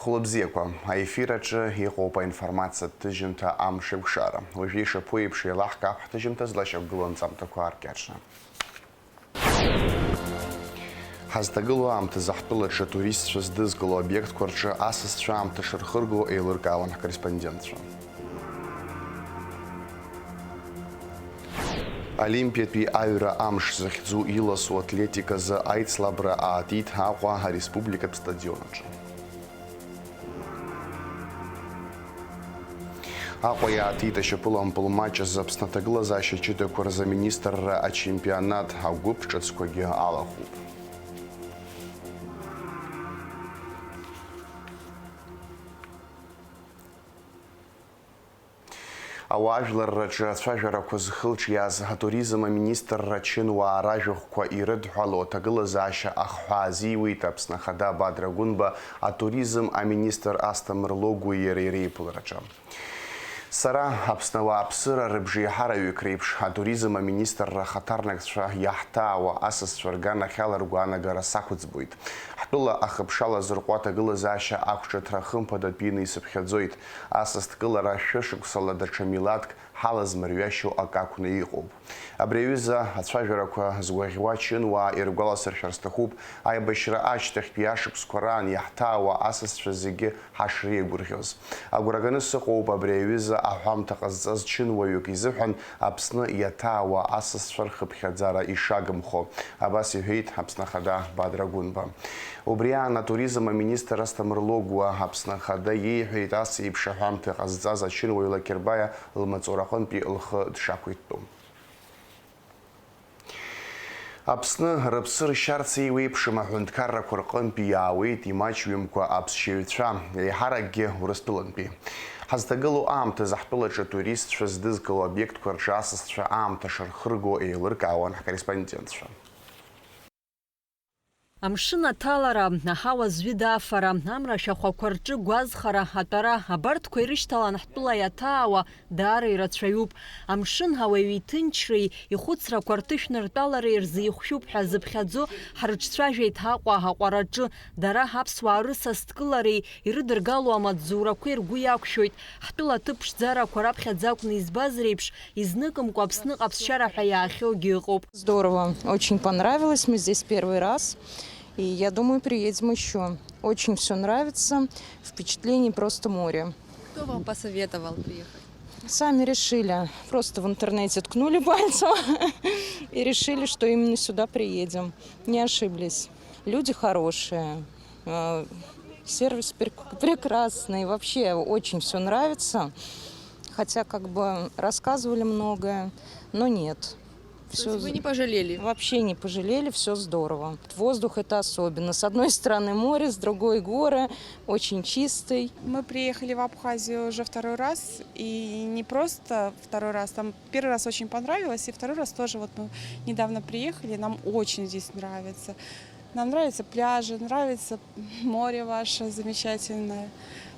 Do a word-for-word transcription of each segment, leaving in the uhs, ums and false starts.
Хәлыбзиақәа, аефир аҿы иҟоуп аинформациатә ҭыжьымҭа Амшеикәшара. Уажәы ишаԥу еиԥш еилаҳкаап ҳҭыжьымҭа злашьақәгылоу анҵамҭақәа ааркьаҿны. Ҳазҭагылоу аамҭазы ҳтәылаҿы атуристцәа здызкыло обиектқәа рҿы асасцәа аамҭа шырхырго еилыркаауан ҳкорреспондентцәа. Олимпиатәи аҩра амш захьӡу иласу атлетиказы аицлабра аатит Аҟәа ареспубликатә стадион аҿы. Аҟәа иаатит ашьапылампыл маҷ азы Аԥсны аҭагылазаашьа ҷыдақәа рзы аминистрра ачемпионат, агәыԥ ҿыцқәагьы алахәуп. Ауаажәларраҿы ацәажәарақәа зхылҿиааз атуризм аминистрра ачынуаа ражәахәқәа ирыдҳәалоу аҭагылазаашьа ахҳәаа азиуеит Аԥсны Ахада Бадра Гәынба атуризм аминистр Асҭамыр Логәуеи иареи реиԥылараҿы. Сара, Аԥсны ауааԥсыра рыбжеиҳараҩык реиԥш, атуризм аминистрра ахаҭарнакцәа иаҳҭаауа асасцәа рганахьала ргәаанагара сақәыӡбоит. Ҳтәыла ахыԥшала зырҟәо аҭагылазаашьа ақәҿыҭра хымԥадатәины исыԥхьаӡоит. Асасдкылара шәышықәсала даҽа милаҭк ҳалазмырҩашьо акы акәны иҟоуп. Абри аҩыза ацәажәарақәа згәаӷьуа ачынуаа иргәаласыршәар сҭахуп, аибашьра ашьҭахьтәи ашықәсқәа раан иаҳҭаауа асасцәа зегьы ҳашреигәырӷьоз. Агәра ганы сыҟоуп абри аҩыза аҳәамҭа ҟазҵаз чынуаҩык изыҳәан Аԥсны иаҭаауа асасцәа рхыԥхьаӡара ишагымхо, абас иҳәеит Аԥсны Ахада Бадра Гәынба. Убри аан атуризм аминистр Асҭамыр Логәуа Аԥсны Ахада иеиҳәеит ас еиԥш аҳәамҭа ҟазҵаз ачынуаҩ Лакербаиа лмаҵураҟынтәи лхы дшақәиҭтәу. Аԥсны рыԥсы ршьарц еиуеиԥшым аҳәынҭқаррақәа рҟынтәи иаауеит имаҷҩымкәа аԥсшьаҩцәа, еиҳаракгьы Урыстәылантәи. Ҳазҭагылоу аамҭазы ҳтәылаҿы атуристцәа здызкыло обиектқәа рҿы асасцәа аамҭа шырхырго еилыркаауан ҳкорреспондентцәа. Амшын аҭалара, аҳауа зҩыда афара, амра ашәахәақәа рҿы гәазхара, атәара, абарҭқәа ирышьҭалан ҳтәыла иаҭаауа даара ирацәаҩуп. Амшын ауаҩы иҭынчреи ихәыцрақәа рҭышәныртәалареи рзы ихәшәуп ҳәа зыԥхьаӡо ҳрыҿцәажәеит Аҟәа аҟәараҿы. Дара аԥсуаа рысасдкылареи ирыдыргало амаҵзурақәеи ргәы иақәшәоит. Ҳтәыла аҭыԥ ԥшӡарақәа раԥхьаӡа акәны избаз реиԥш, изныкымкәа Аԥсныҟа аԥсшьара ҳәа иаахьоугьы ыҟоуп. Здорово, очень понравилось, мы здесь первый раз, и я думаю, приедем еще. Очень все нравится, впечатлений просто море. Кто вам посоветовал приехать? Сами решили, просто в интернете ткнули пальцем и решили, что именно сюда приедем. Не ошиблись. Люди хорошие, э, сервис прек- прекрасный, вообще очень все нравится. Хотя как бы рассказывали многое, но нет. То есть вы не пожалели? Вообще не пожалели, все здорово. Воздух это особенно. С одной стороны море, с другой горы, очень чистый. Мы приехали в Абхазию уже второй раз, и не просто второй раз, там первый раз очень понравилось, и второй раз тоже вот мы недавно приехали, нам очень здесь нравится. Нам нравятся пляжи, нравится море ваше замечательное.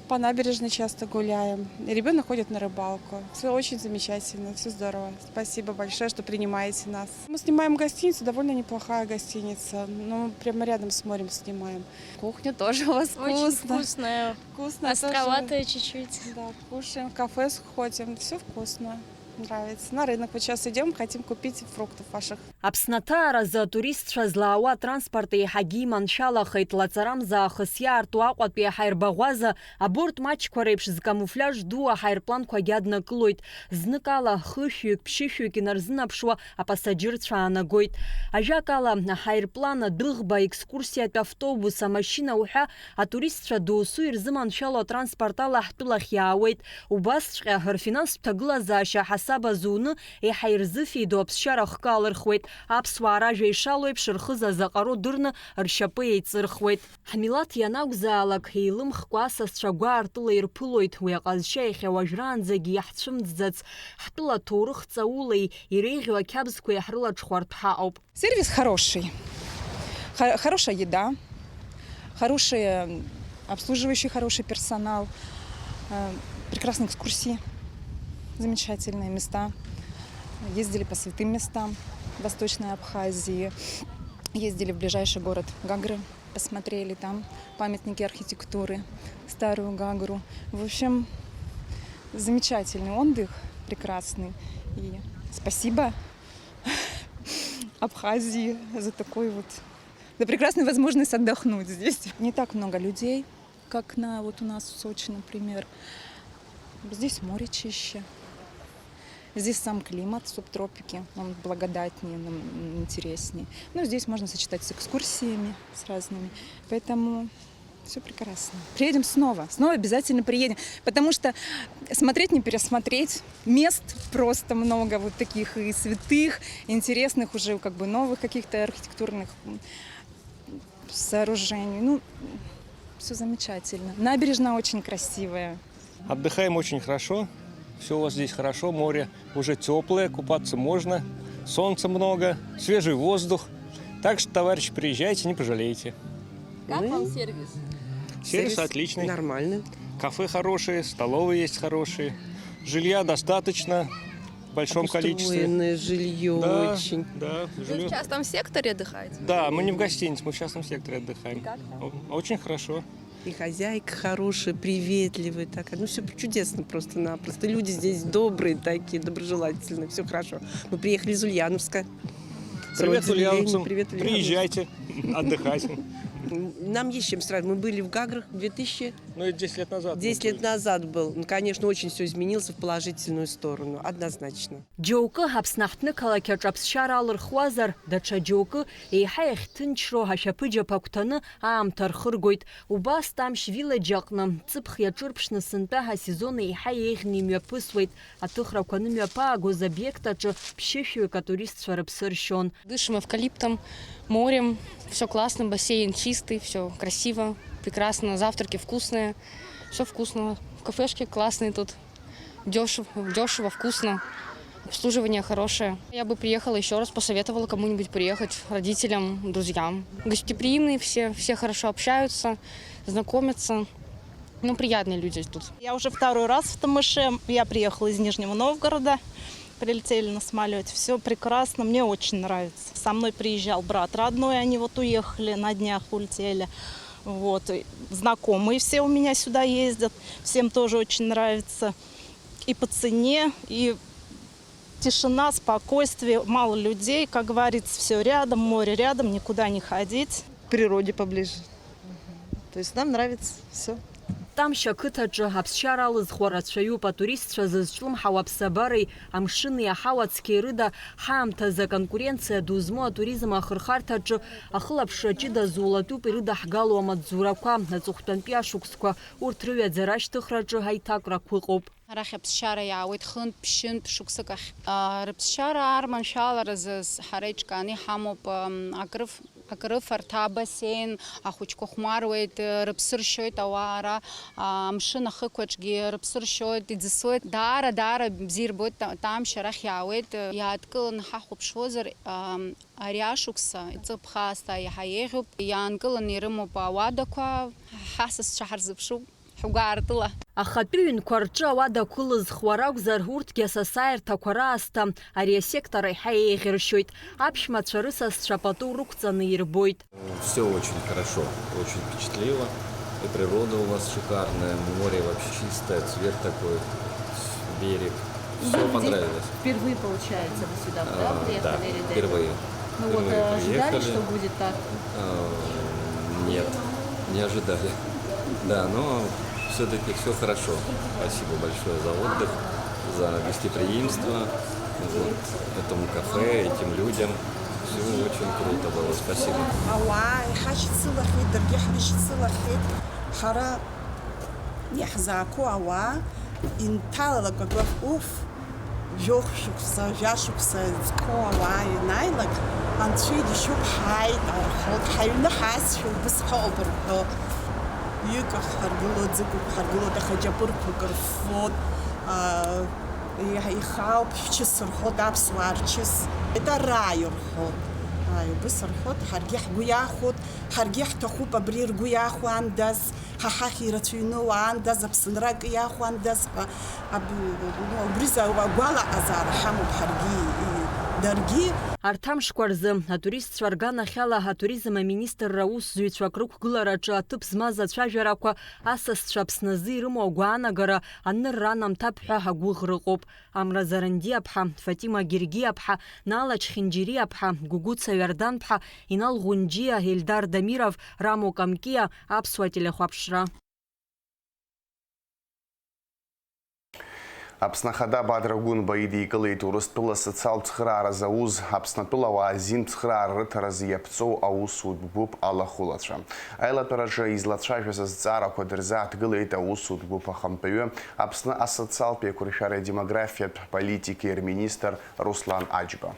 По набережной часто гуляем. Ребенок ходит на рыбалку. Все очень замечательно, все здорово. Спасибо большое, что принимаете нас. Мы снимаем гостиницу, довольно неплохая гостиница. Ну, прямо рядом с морем снимаем. Кухня тоже у вас очень вкусная. Вкусная. Островатая тоже. Чуть-чуть. Да, кушаем, в кафе сходим. Все вкусно. Нравится. На рынок вот сейчас идем, хотим купить фруктов ваших. Аԥсны аҭааразы атуристцәа злаауа атранспорт еиҳагьы иманшәалахеит, лаҵарамза аахыс иаарту Аҟәатәи аҳаирбаӷәаза аборт маҷқәа реиԥш зкамуфлиаж ду аҳаирпланқәагьы аднакылоит. Зныкала хышәҩык, ԥшьышәҩык инарзынаԥшуа апасаџьырцәа аанагоит. Ажәакала, аҳаирплан, адәыӷба, аекскурсиатә автобус, амашьына уҳәа атуристцәа досу ирзыманшәало атранспорт ала ҳтәылахь иаауеит. Убасҵәҟьа, рфинанстә ҭагылазаашьа ҳасаб азуны, еиҳа ирзыфеидоу аԥсшьара ахкы алырхуеит, аԥсуаа ражәа ишало еиԥш рхы зазаҟаро дырны ршьапы еиҵырхуеит. Ҳмилаҭ ианакәзаалак, еилымхкәа асасцәа гәаартыла ирԥылоит, уи аҟазшьа иахьа уажәраанӡагьы иаҳцәымӡӡац, ҳтәыла аҭоурых ҵаулеи иреиӷьу ақьабзқәеи ҳрылаҽхәартә ҳаҟоуп. Сервис хороший. Хо- хорошая еда, хороший, м, обслуживающий, хороший персонал, э, прекрасные экскурсии, замечательные места. Ездили по святым местам Восточной Абхазии, ездили в ближайший город Гагры. Посмотрели там памятники архитектуры, старую Гагру. В общем, замечательный отдых, прекрасный. И спасибо Абхазии за такой вот, за прекрасную возможность отдохнуть здесь. Не так много людей, как на, вот у нас в Сочи, например. Здесь море чище. Здесь сам климат, субтропики, он благодатнее, нам интереснее. Ну, здесь можно сочетать с экскурсиями, с разными. Поэтому все прекрасно. Приедем снова, снова обязательно приедем. Потому что смотреть не пересмотреть, мест просто много вот таких и святых, интересных уже как бы новых каких-то архитектурных сооружений. Ну, все замечательно. Набережная очень красивая. Отдыхаем очень хорошо. Все у вас здесь хорошо. Море уже теплое, купаться можно. Солнца много, свежий воздух. Так что, товарищи, приезжайте, не пожалеете. Как вам сервис? Сервис отличный. Нормально. Кафе хорошие, столовые есть хорошие. Жилья достаточно в большом количестве. Обустроенное жилье Да, очень. Да, Вы в жильё. Частном секторе отдыхаете? Да, мы не в гостинице, мы в частном секторе отдыхаем. Как там? О- Очень хорошо. И хозяйка хорошая, приветливая такая. Ну, все чудесно просто-напросто. Люди здесь добрые такие, доброжелательные, все хорошо. Мы приехали из Ульяновска. Привет Родина, ульяновцам. Привет, Ульяновск. Приезжайте отдыхать. Нам есть чем сравнивать. Мы были в Гаграх две тысячи Ну, это десять лет назад. десять лет назад был. Ну, конечно, очень все изменилось в положительную сторону, однозначно. Џьоукы Аԥсны аҳҭнықалақь аҿы аԥсшьара алырхуазар, даҽа џьоукы еиҳа иахьҭынчроу ашәаԥыџьаԥ агәҭаны аамҭа рхыргоит. Убас Тамшь Village аҟны ҵыԥх иаҿырԥшны сынтәа асезон еиҳа еиӷьны имҩаԥысуеит. Аҭыхрақәа анымҩаԥаагоз обиект аҿы ԥшьышәҩык атуристцәа рыԥсы ршьон. Дышим эвкалиптом, морем, все классно, бассейн чистый, все красиво, прекрасно, завтраки вкусные, все вкусно, кафешки классные тут, дешево, дешево, вкусно, обслуживание хорошее. Я бы приехала еще раз, посоветовала кому-нибудь приехать, родителям, друзьям. Гостеприимные все, все хорошо общаются, знакомятся. Ну, приятные люди тут. Я уже второй раз в Тамыше. Я приехала из Нижнего Новгорода. Прилетели на самолете. Все прекрасно, мне очень нравится. Со мной приезжал брат родной, они вот уехали, на днях улетели. Вот. И знакомые все у меня сюда ездят. Всем тоже очень нравится. И по цене, и тишина, спокойствие, мало людей, как говорится, все рядом, море рядом, никуда не ходить. К природе поближе. То есть нам нравится все. Тамшь ақыҭаҿы аԥсшьара алызхуа рацәаҩуп. Атуристцәа зызҿлымҳау аԥсабареи амшыни аҳауа цқьеи рыда ҳаамҭазы аконкуренциа ду змоу атуризм ахырхарҭаҿы ахылаԥшра ҷыда зулатәуп ирыдаҳгало амаҵзурақәа, аҵыхәтәантәи ашықәсқәа урҭ рыҩаӡара ашьҭыхраҿы аиҭакрақәа ыҟоуп. Арахь аԥсшьара иаауеит хынтә, ԥшьынтә шықәсык ахь. Рыԥсшьара арманшәаларазы ҳара иҿкааны иҳамоуп. Акрыф-, акрыфарҭа, абасеин, ахәыҷқәа хәмаруеит, рыԥсы ршьоит ауаа ара, амшын ахықәаҿгьы рыԥсы ршьоит, иӡысуеит. Даара, даара бзиа ирбоит, Та-, Тамшь арахь иаауеит. Иаадкыланы ҳахәаԥшуазар, ари ашықәса ҵыԥх аасҭа иаҳа еиӷьуп. Иаанкыланы ирымоуп ауадақәа, ҳасасцәа ҳарзыԥшуп. Ҳгәаартыла. Ахатәы ҩнқәа рҿы ауадақәа ылызхуа ракәзар, урҭгьы асасааирҭақәа раасҭа ари асектор еиҳа еиӷьаршьоит. Аԥшәмацәа рысасцәа пату рықәҵаны ирбоит. Все очень хорошо, очень впечатлило. И природа у вас шикарная, море вообще чистое, цвет такой, берег. Все понравилось. Впервые, получается, вы сюда А, да, приехали или до этого? Впервые. Ну вот, Впервые э, ожидали, приехали. Что будет так? А, Нет, не ожидали. Да, но все-таки все хорошо. Спасибо большое за отдых, за гостеприимство, вот, этому кафе, этим людям. Все очень круто было. Спасибо. Ауаа иҳашьцылахьеит, даргьы ҳрышьцылахьеит. Ҳара иаҳзаақәоу ауаа инҭалалак акы, уф, жәохә шықәса, жәа шықәса зқәоу ауаа ианааилак, Анцәа иџьашьоуп, ҳааит, рҳәоит, ҳаҩны ҳаасшәа убысҟоуп рҳәо. Ҩык ҳаргыло, ӡыкуп ҳаргылоит, аха џьапырқәак рффоит, аа, ихаауп шәчыс рҳәоит, аԥсуаа рчыс, етарааи рҳәоит. Ааи, убыс рҳәоит, ҳаргьы ҳгәы иахәоит, ҳаргьы ҳҭахуп абри ргәы иахәандаз, ҳа ҳахь ирацәаҩны уаандаз, Аԥсынра акы иахәандаз ҳәа, аб-, ну, убри за-, агәалаҟазаара ҳамоуп ҳаргьы, и-, даргьы. Арҭ амшқәа рзы, атуристцәа рганахьала атуризм аминистрра аусзуҩцәа акрықәгылараҿы аҭыԥ змаз ацәажәарақәа асасцәа Аԥсны азы ирымоу агәаанагара анырра анамҭап ҳәа агәыӷра ыҟоуп. Амра Зарандиаԥҳа, Фатима Гергиаԥҳа, Нала Чхинџьириаԥҳа, Гәыгәыца Иорданԥҳа, Инал Ӷәынџьиа, Ельдар Дамиров, Рамо Камкиа, Аԥсуа телехәаԥшра. Аԥсны Ахада Бадра Гәынба идикылеит Урыстәыла социалтә цхырааразы аус, Аԥснытәыла ауаа азин цхыраара рыҭаразы иаԥҵоу аусутә гәыԥ алахәылацәа. Аилатәараҿы излацәажәаз азҵаарақәа дырзааҭгылеит аусутә гәыԥ ахантәаҩы, Аԥсны асоциалтә еиқәыршәареи адемографиатә политикеи рминистр Руслан Аџьба.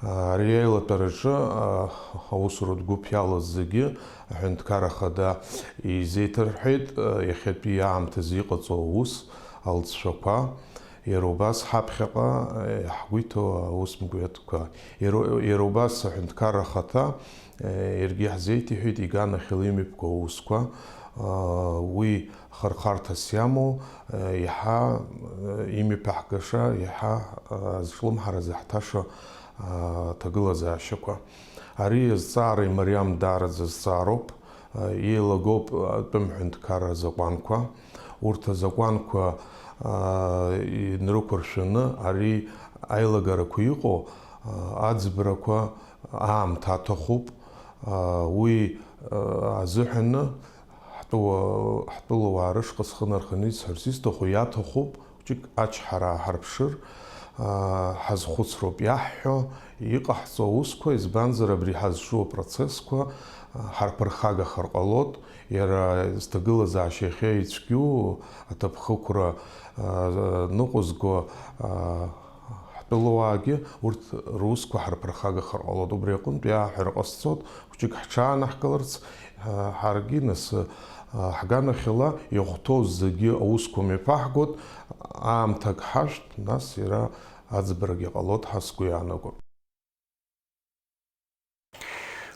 Ари аилатәараҿы, а, аусуратә гәыԥ иалаз зегьы Аҳәынҭқарра Ахада изеиҭарҳәеит, а, иахьатәи аамҭазы иҟаҵоу аус алҵшәақәа, иара убас ҳаԥхьаҟа, а, ҳгәы иҭоу аусмҩаԥгатәқәа. Иара, иара убас Аҳәынҭқарра Ахада, а, иаргьы ҳзеиҭеиҳәеит иганахьала имҩаԥгоу аусқәа, а, уи хырхарҭас иамоу, еиҳа имҩаԥаҳгаша, еиҳа зҿлымҳара зыҳҭаша аҭагылазаашьақәа. Ари азҵаара имариам даараӡа зҵаароуп. Еилагоуп атәым ҳәынҭқарра азакәанқәа. Урҭ азакәанқәа инрықәыршәаны ари аилагарақәа иҟоу аӡбрақәа аамҭа аҭахуп. Уи азыҳәаны Ҳтәыла, ҳтәылауаа рышҟа схы нарханы исҳәарц исҭаху, иаҭахуп хәҷык ачҳара ааҳарԥшыр, аа, ҳазхәыцроуп иаҳҳәо, иҟаҳҵо аусқәа, избанзар, абри ҳазҿу апроцессқәа, аа, ҳарԥырхагахар ҟалоит, иара зҭагылазаашьа иахьа ицәгьоу аҭыԥхықәра, аа, ныҟәызго, аа, Ҳтәылауаагьы урҭ русқәа ҳарԥырхагахар ҟалоит. Убри аҟынтә иааҳәара ҟасҵоит, хәҷык ҳҽаанаҳкыларц, ҳаргьы нас, ҳганахьала иахәҭоу зегьы аусқәа мҩаԥаҳгоит, аамҭак ҳашәҭ, нас иара аӡбарагьы ҟалоит ҳәа сгәы иаанагоит.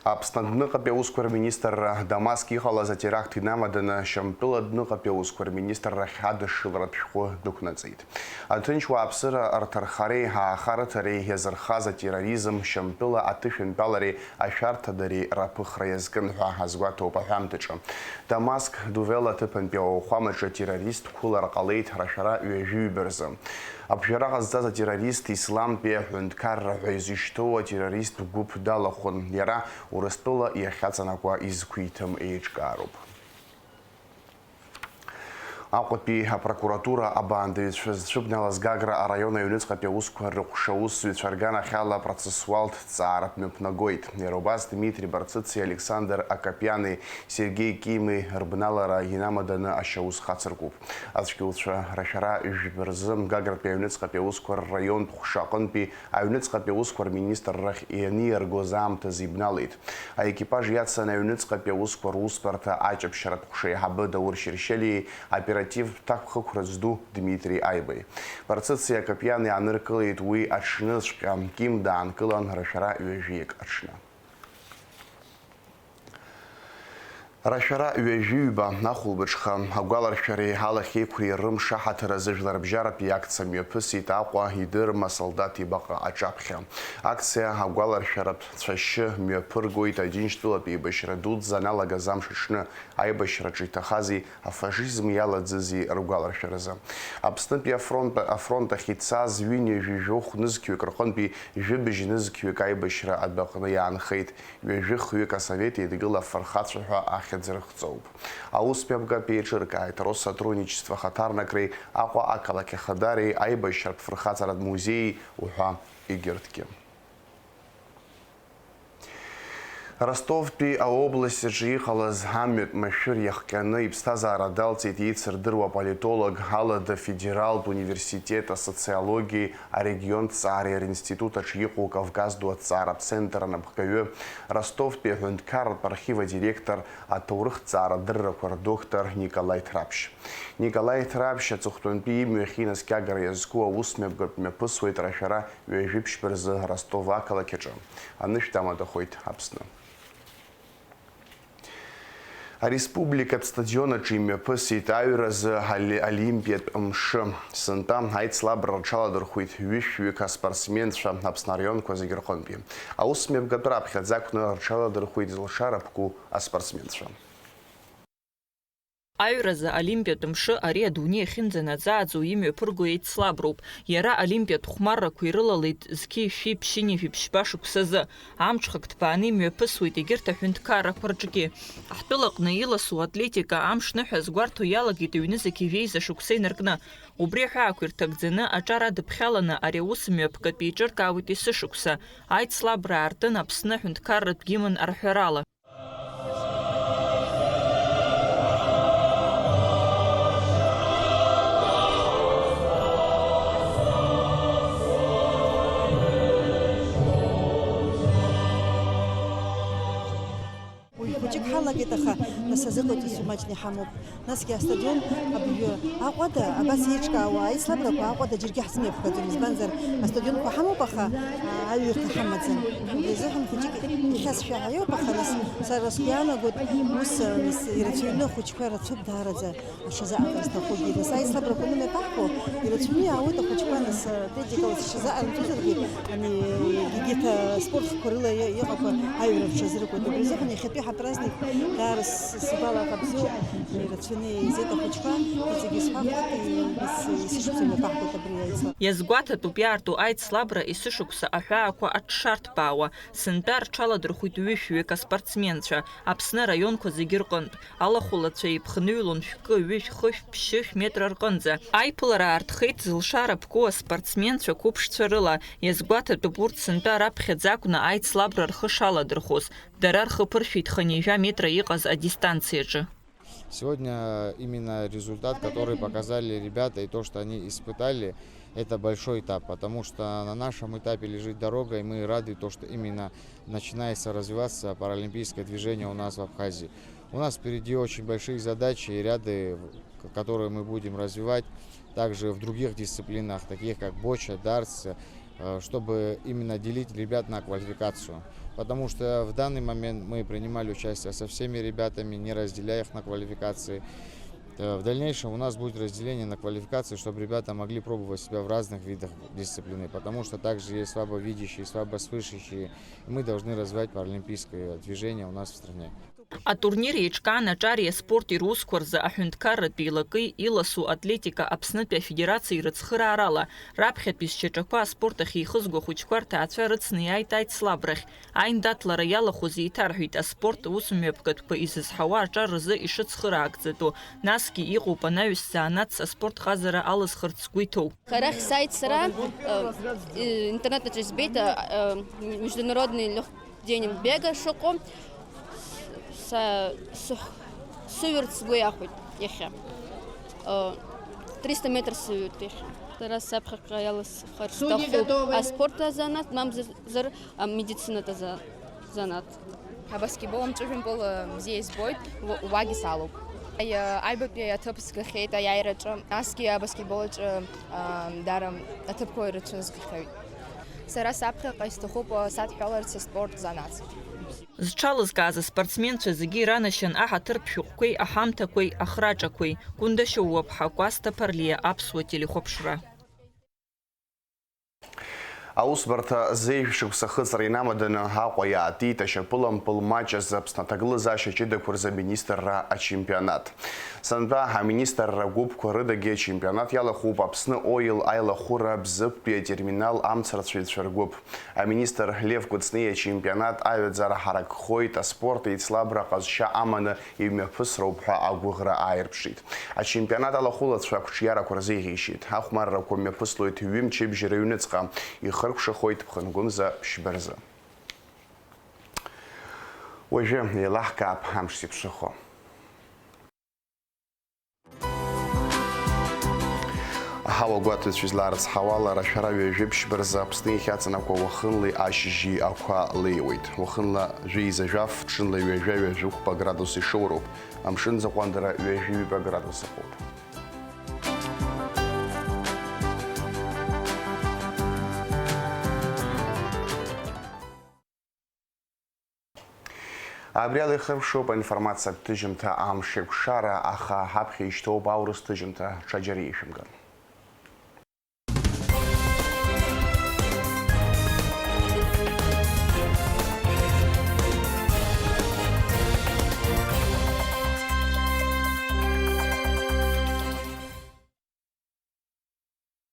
Аԥсны адәныҟатәи аусқәа рминистрра Дамаск иҟалаз атеракт инамаданы Шьамтәыла адәныҟатәи аусқәа рминистррахь адышшыларатә шәҟәы дәықәнаҵеит. Аҭынч уааԥсыра рҭархареи аахарыҭареи иазырхаз атерроризм Шьамтәыла аҭышәынтәалареи ашәарҭадареи раԥыхра иазкын ҳәа азгәаҭоуп аҳәамҭаҿы. Дамаск Дувела аҭыԥантәи ауахәамаҿы террорист қәылара ҟалеит рашәара ҩажәи ҩба рзы. Аԥжәара ҟазҵаз атеррорист исламтәи аҳәынҭқарра ҳәа изышьҭоу атеррористтә гәыԥ далахәын, иара Урыстәыла иахьаҵанакуа изқәиҭым еиҿкаароуп. Аҟәатәи апрокуратура абаандаҩцәа зцәыбналаз Гагра араион аҩныҵҟатәи аусқәа рыҟәша аусзуҩцәа рганахьала процессуалтә ҭҵаара мҩаԥнагоит. Иара убас Дмитри Барцыци Александр Акопиани Сергеи Кими рыбналара инамаданы ашьаус хацыркуп. Ацәгьауцәа рашәара жәба рзы Гагратәи аҩныҵҟатәи аусқәа рраионтә ҟәша аҟынтәи аҩныҵҟатәи аусқәа рминистррахь ианиаргоз аамҭазы ибналеит. Аекипаж иацын аҩныҵҟатәи аусқәа русбарҭа аҷаԥшьаратә ҟәша аиҳабы Даур Шьершьелиеи аоперативтә ҭакԥхықәра зду Дмитри Аибеи. Барцыци Акопиани ааныркылеит уи аҽныҵәҟьа, Ким даанкылан рашәара ҩажәиак аҽны. Рашәара ҩажәи ҩба ахәылбыҽха, агәаларшәареи алахьеиқәреи рымшаҳаҭыр азы жәларбжьаратәи акциа мҩаԥысит Аҟәа идырма асолдаҭ ибаҟа аҿаԥхьа. Акциа агәаларшәаратә цәашьы мҩаԥыргоит Аџьынџьтәылатә еибашьра дуӡӡа аналагаз амш аҽны аибашьраҿы иҭахази афашизм иалаӡызи ргәаларшәаразы. Аԥснытәи афронт, афронт ахь ицаз ҩынҩажәи жәохә нызқьҩык рҟынтәи жәибжь нызқьҩык аибашьра адәаҟны иаанхеит. Ҩажәи хҩык асовет еидгыла афырхацәа ҳәа ахьӡ рыхҵоуп. Аус мҩаԥгатә еиҿыркааит, Россотрудничество ахаҭарнакреи Аҟәа ақалақь ахадареи аибашьратә фырхаҵаратә музеии уҳәа егьырҭгьы. Ростовтәи аобласть аҿы иҟалаз амҩатә машәыр иахҟьаны иԥсҭазаара далҵит еицырдыруа аполитолог, Алада афедералтә университет асоциологиеи арегионтә ҵаареи ринститут аҿы иҟоу Кавказ ду аҭҵааратә центр анапхгаҩы, Ростовтәи аҳәынҭқарратә архив адиректор, аҭоурыхҭҵаара адыррақәа рдоктор Николаи Ҭраԥшь. Николаи Ҭраԥшь аҵыхәтәантәи имҩахь инаскьагара иазку аус мҩаԥгатә мҩаԥысуеит рашәара ҩажәи ԥшьба рзы Ростов ақалақь аҿы. Анышә дамадахоит Аԥсны. Ареспубликатә стадион аҿы имҩаԥысит аҩразы али-, олимпиатә мшы. Сынтәа аицлабра рҽаладырхәит ҩышәҩык аспортсменцәа Аԥсны араионқәа зегьы рҟынтәи. Аус мҩаԥгатәра аԥхьаӡа акәны рҽаладырхәит зылшара ԥку аспортсменцәа. Аҩразы олимпиатә мшы ари адунеи ахьынӡанаӡааӡо имҩаԥырго еицлаброуп. Иара олимпиатә хәмаррақәа ирылалеит зқьи шәи ԥшьынҩажәи ԥшьба шықәсазы. Амҽхак ҭбааны имҩаԥысуеит егьырҭ аҳәынҭқаррақәа рҿгьы. Ҳтәылаҟны иласу атлетика амш ныҳәа згәарҭо иалагеит ҩнызқь ижәеиза шықәса инаркны. Убри аҳәаақәа ирҭагӡаны, аҿар адыԥхьаланы ари аус мҩаԥгатәи еиҿыркаауеит есышықәса. Аицлабра аартын Аԥсны аҳәынҭқарратә гимн арҳәарала. Уи хәыҷык ҳалагеит, аха нас азыҟаиҵаз маҷны иҳамоуп. Насгьы астадион абыржәы Аҟәада, абас еиҿкаауа аицлабрақәа Аҟәада џьаргьы ҳзымҩаԥгаӡом, избанзар, астадионқәа ҳамоуп, аха, а, аҩырҭа ҳамаӡам. Убри азыҳәан хәыҷык ихьазшәа ҳаиоуп, аха нас сара сгәы иаанагоит, ус, а, нас ирацәаҩны ахәыҷқәа рацәоуп даараӡа. Аҽазыҟаҵара зҭахугьы, нас аицлабрақәа анымҩаԥаҳго, ирацәаҩны иаауеит ахәыҷқәа, нас, атлетикала зҽазыҟарымҵозаргьы, ани, егьырҭ аспорт хкқәа рыла иа-, иҟақәа аҩра рҽазыркуеит. Убри азыҳәан иахьатәи ҳапраздник даара с-, сгәалаҟа бзиоуп, ирацәаҩны еизеит ахәыҷқәа, иҵегьы исҳәахуеит, и-, ес-, есышықәса имҩаԥаҳгоит абри аицлабра. Иазгәаҭатәуп иаарту аицлабра есышықәса аҳәаақәа аҽшарҭбаауа. Сынтәа рҽаладырхәит ҩышәҩык аспортсменцәа, Аԥсны араионқәа зегьы рҟынтә. Алахәылацәа еиԥхныҩлон шәкы, ҩышә, хышә, ԥшьышә метра рҟынӡа. Аиԥылара аартхеит зылшара ԥку аспортсменцәа қәыԥшцәа рыла. Иазгәаҭатәуп урҭ сынтәа раԥхьаӡа акәны аицлабра рхы шаладырхәоз. Дара рхы ԥыршәеит хынҩажәа метра иҟаз адистанциаҿы. Сегодня именно результат, который показали ребята, и то, что они испытали, это большой этап, потому что на нашем этапе лежит дорога, и мы рады, то, что именно начинается развиваться паралимпийское движение у нас в Абхазии. У нас впереди очень большие задачи и ряды, в-, к-, которые мы будем развивать также в других дисциплинах, таких как боча, дартс, э, чтобы именно делить ребят на квалификацию. Потому что в данный момент мы принимали участие со всеми ребятами, не разделяя их на квалификации. Э, в дальнейшем у нас будет разделение на квалификации, чтобы ребята могли пробовать себя в разных видах дисциплины, потому что также есть слабовидящие, слабослышащие, и мы должны развивать паралимпийское движение у нас в стране. Атурнир еиҿкаан аҿари аспорти русқәа рзы аҳәынҭқарратә еилакеи иласу атлетика Аԥснытәи Афедерациеи рыцхыраарала, раԥхьатәи зшьаҿақәа аспорт ахь еихызго ахәыҷқәа рҭаацәа рыцны иааит аицлабрахь. Аиндаҭлара иалахәыз еиҭарҳәеит аспорт усмҩаԥгатәқәа изызҳауа аҿар рзы ишыцхыраагӡатәу, насгьы иҟоуп анаҩс занааҭс аспорт ҟазара алызхырц згәы иҭоу. Арахь сааит сара, э, интернет аҿы избеит, э, э, международный лёг-, День бега шыҟоу са-, сых-, сыҩырц сгәы иахәеит иахьа. Э, триста метр сыҩуеит иахьа. Сара саԥхьаҟа иаласхар сҭахуп аспорт азанааҭ, мамзар амедицинатә аза-, занааҭ. Абаскетбол амҵәыжәҩангәыла бзиа избоит, уа-, уагьы салоуп. Аи-, аҩбатәи аҭыԥ сгахьеит аиааираҿы, насгьы абаскетбол аҿы, аа, даара аҭыԥқәа ирацәаны сгахьеит. Сара саԥхьаҟа исҭахуп, садҳәаларц аспорт занааҭ. Зҽалызкааз аспортсменцәа зегьы иранашьан аҳаҭыртә шәҟәқәеи аҳамҭақәеи ахраҿақәеи. Гәындашьа Ууаԥҳа, Кәасҭа Ԥарлиа, Аԥсуа телехәаԥшра. Аусбарҭа зежә шықәса ахыҵра инамаданы Аҟәа иаатит ашьапылампыл маҷ азы Аԥсны аҭагылазаашьа ҷыдақәа рзы аминистрра ачемпионат. Сынтәа аминистрра гәыԥқәа рыдагьы ачемпионат иалахәуп Аԥсны Оил аилахәыра Бзыԥтәи атерминал амцарцәаҩцәа ргәыԥ. Аминистр Лев Кәыҵниа ачемпионат аҩаӡара ҳаракхоит, аспорт еицлабра ҟазшьа аманы имҩаԥысроуп ҳәа агәыӷра ааирԥшит. Ачемпионат алахәылацәа ақәҿиарақәа рзеиӷьеишьеит. Ахәмаррақәа мҩаԥыслоит ҩымчыбжь рыҩныҵҟа, ихыркәшахоит ԥхынгәымза ԥшьба рзы. Уажәы еилаҳкаап амш зеиԥшрахо. Аҳауагәаҭаҩцәа излаарыцҳауа ала, рашәара ҩажәи ԥшьба рзы Аԥсны иахьаҵанакуа уахынлеи ашьыжьи ақәа леиуеит. Уахынла жәеиза жәаф, ҽынла ҩажәа-ҩажәихәба градус ишоуроуп. Амшын аӡы аҟәандара ҩажәи ҩба градус ыҟоуп. Абри ала ихыркәшоуп аинформациатә ҭыжьымҭа Амш еиқәшара, аха ҳаԥхьа ишьҭоуп аурыс ҭыжьымҭа, ҽаџьара ишәымган.